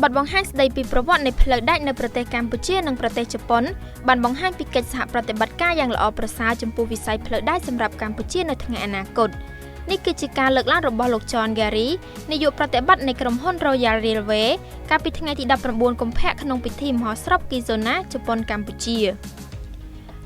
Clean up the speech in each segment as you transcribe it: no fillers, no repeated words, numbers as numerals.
បទបង្ហាញស្ដីពីប្រវត្តិនៃផ្លូវដែកនៅប្រទេសកម្ពុជានិងប្រទេសជប៉ុនបានបង្ហាញពីកិច្ចសហប្រតិបត្តិការយ៉ាងល្អប្រសើរចំពោះវិស័យផ្លូវដែកសម្រាប់កម្ពុជានៅថ្ងៃអនាគតនេះគឺជាការលើកឡើងរបស់លោក John Gary នាយកប្រតិបត្តិនៃក្រុមហ៊ុន Royal Railway កាលពីថ្ងៃទី19កុម្ភៈក្នុងពិធីមហោស្រពគីហ្សូណាជប៉ុនកម្ពុជា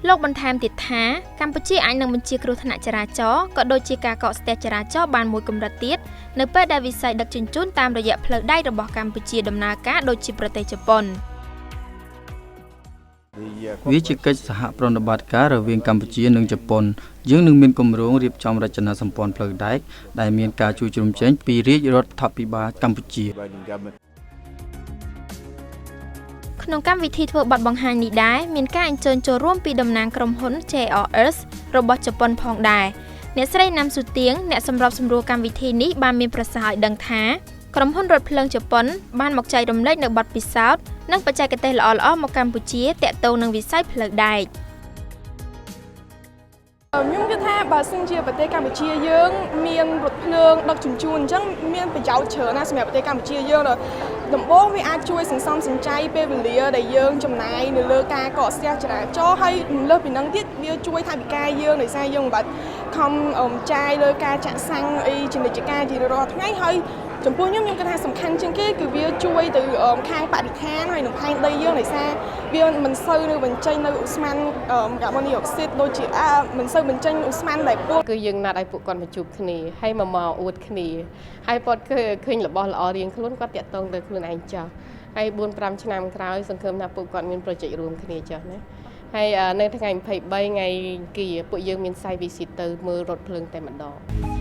លោកបន្ថែមទៀតថាកម្ពុជាអាចនឹងបញ្ជាគ្រោះថ្នាក់ចរាចរណ៍ក៏ដូចជាការកកស្ទះចរាចរណ៍បានមួយកម្រិតទៀតនៅពេលដែលវិស័យដឹកជញ្ជូនតាមរយៈផ្លូវដែករបស់កម្ពុជាដំណើរការដូចជាប្រទេសជប៉ុន។ វាជាកិច្ចសហប្រតិបត្តិការរវាងកម្ពុជានិងជប៉ុនយើងនឹងមានគម្រោងរៀបចំរចនាសម្ព័ន្ធផ្លូវដែកដែលមានការជួយជ្រោមជ្រែងពីរាជរដ្ឋាភិបាលកម្ពុជា ក្នុងកម្មវិធីធ្វើបទបង្ហាញនេះដែរមានការអញ្ជើញចូលរួមពីតំណាងក្រុមហ៊ុន JRS របស់ជប៉ុនផងដែរអ្នកស្រីណាំស៊ូទៀងអ្នកសម្របសម្រួលកម្មវិធីនេះបានមានប្រសាសន៍ឲ្យដឹងថាក្រុមហ៊ុនរថភ្លើងជប៉ុនបានមកចែករំលែកនូវបទពិសោធន៍និងបច្ចេកទេសល្អៗមកកម្ពុជាទាក់ទងនឹងវិស័យផ្លូវដែក។ ខ្ញុំគិតថាបើសិនជាប្រទេសកម្ពុជាយើងមានរថភ្លើងដឹកជញ្ជូនអញ្ចឹងមានប្រយោជន៍ច្រើនណាស់សម្រាប់ប្រទេសកម្ពុជាយើងដំបូងវាអាចជួយសន្សំសំចៃពេលវេលាដែលយើងចំណាយនៅលើការកកស្ទះចរាចរណ៍ហើយលើសពីហ្នឹងទៀតវាជួយថវិកាយើងដោយសារយើងមិនបាច់ខំចាយលើការចាក់សាំងអីជានិច្ចការជារាល់ថ្ងៃហើយចំពោះខ្ញុំខ្ញុំគិតថាសំខាន់ជាងគេគឺវាជួយទៅខាងបរិស្ថានហើយនឹងផែនដីយើងដោយសារវាមិនសូវនៅបញ្ចេញនៅឧស្ម័នកាបូនឌីអុកស៊ីតដូចជាមិនសូវបញ្ចេញឧស្ម័នដែលពុល គឺយើងណាត់ឲ្យពួកគាត់មកជួបគ្នាហើយមកមកអួតគ្នាហើយគាត់ឃើញឃើញរបស់ល្អរៀងខ្លួនគាត់តាក់ទងទៅខ្លួនឯងចោះហើយ4 5ឆ្នាំក្រោយសង្ឃឹមថាពួកគាត់មាន project រួមគ្នាចុះណាហើយនៅថ្ងៃ23ថ្ងៃអង្គារពួកយើងមាន site visit ទៅមើលរថភ្លើងតែម្ដង។